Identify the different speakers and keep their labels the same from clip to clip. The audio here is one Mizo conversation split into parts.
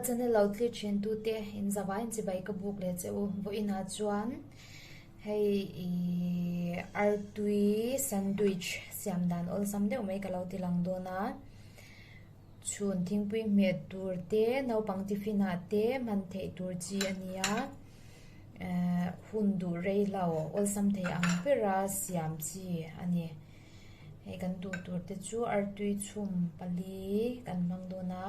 Speaker 1: channel lo thlir thin tute in zavai in chibai ka buk leh che u vawiinah chuan hei ihh artui sandwich siam dan awlsam deuh mai ka lo ti lang dawn a chhun thingpui hmeh tur te naupang tiffin ah te hman theih tur chi a ni a ehh hun duh rei lo awlsam thei ang bera siam chi a ni. Hei kan duh tur te chu artui chhum pali kan hmang dawn a.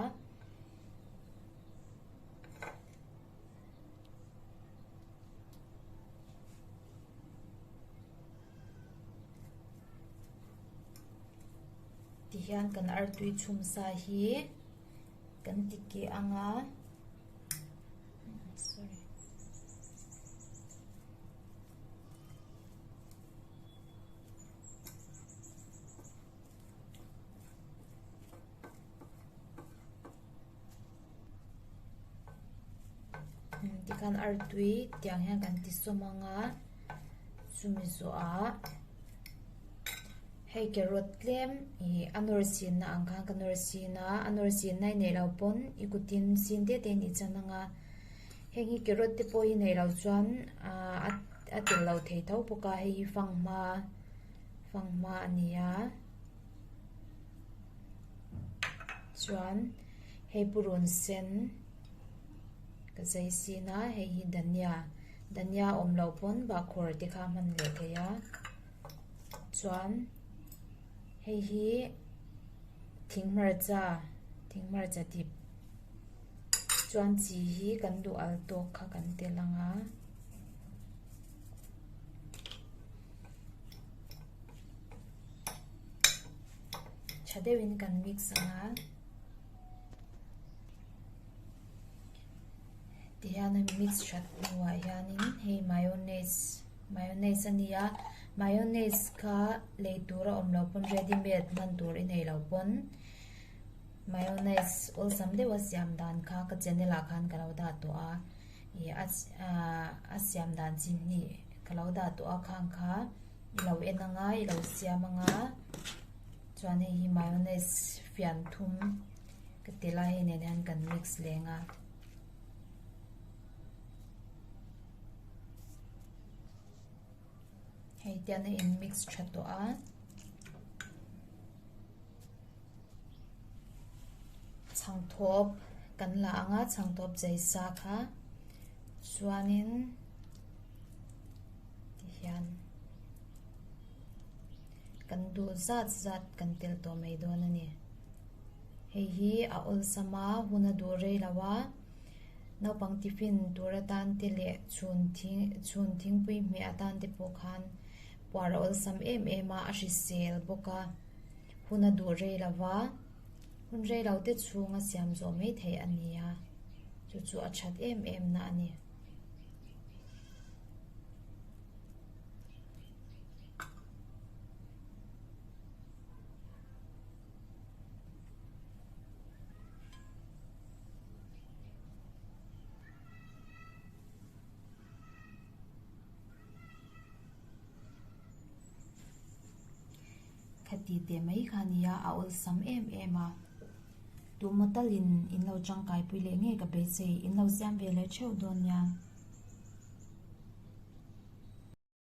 Speaker 1: Tihian kan artui chhum sa hi kan ti keh ang a. Sorry. Tikhan artui tiang hian kan ti sawm ang a chumi zawhah hei carrot tlem ih a nawr sin na ang khan ka nawr sin a a nawr sin na i neih loh pawn i kutin sin te te in i chan ang a heng hi carrot te pawh hi neih loh chuan ahh a. A tel lo thei tho bawk a hei hi fanghma fanghma a ni a chuan hei purun sen ka zai sin a hei hi dhania dhania awm loh pawn bahkhawr te kha a hman leh thei a chuan hei hi thing hmarcha thing hmarcha dip chuan chi hi kan duh al tawk kha kan tel ang a. Tha deuhin kan mix ang a tihian a mix that hnuah hianin hei mayonnaise mayonnaise a ni a mayonnaise kha lei tur a awm loh pawn ready made hman tur i nei loh pawn mayonnaise awlsam deuha siam dan kha ka channel ah khan ka lo dah tawh a. Ih a ahh a siam dan chi hnih ka lo dah tawh a khang kha i lo en ang a i lo siam ang a chuan hei hi mayonnaise fian thum ka ti lai hei nen hian kan mix leng a. Hei tian a in mix tha tawh a. Chhangthawp kan la ang a chhangthawp chei sa kha chuanin tihian kan duh zat zat kan tel tawh mai dawn a ni hei hi a awlsam a hun a duh rei lo a naupang tiffin tur atan te leh chhun thing chhun thingpui hmeh atan te pawh khan puar a awlsam em em a a hrisel bawk a. Hun a duh rei lo va, hun rei lo te chhunga siam zawh mai theih a ni a, chu chu a that em em na a ni. Khati teh mai kha a nia a awlsam em em a tumah talin in lo tangkai pui leh ngei ka beisei in lo siam ve leh theuh dawn nia.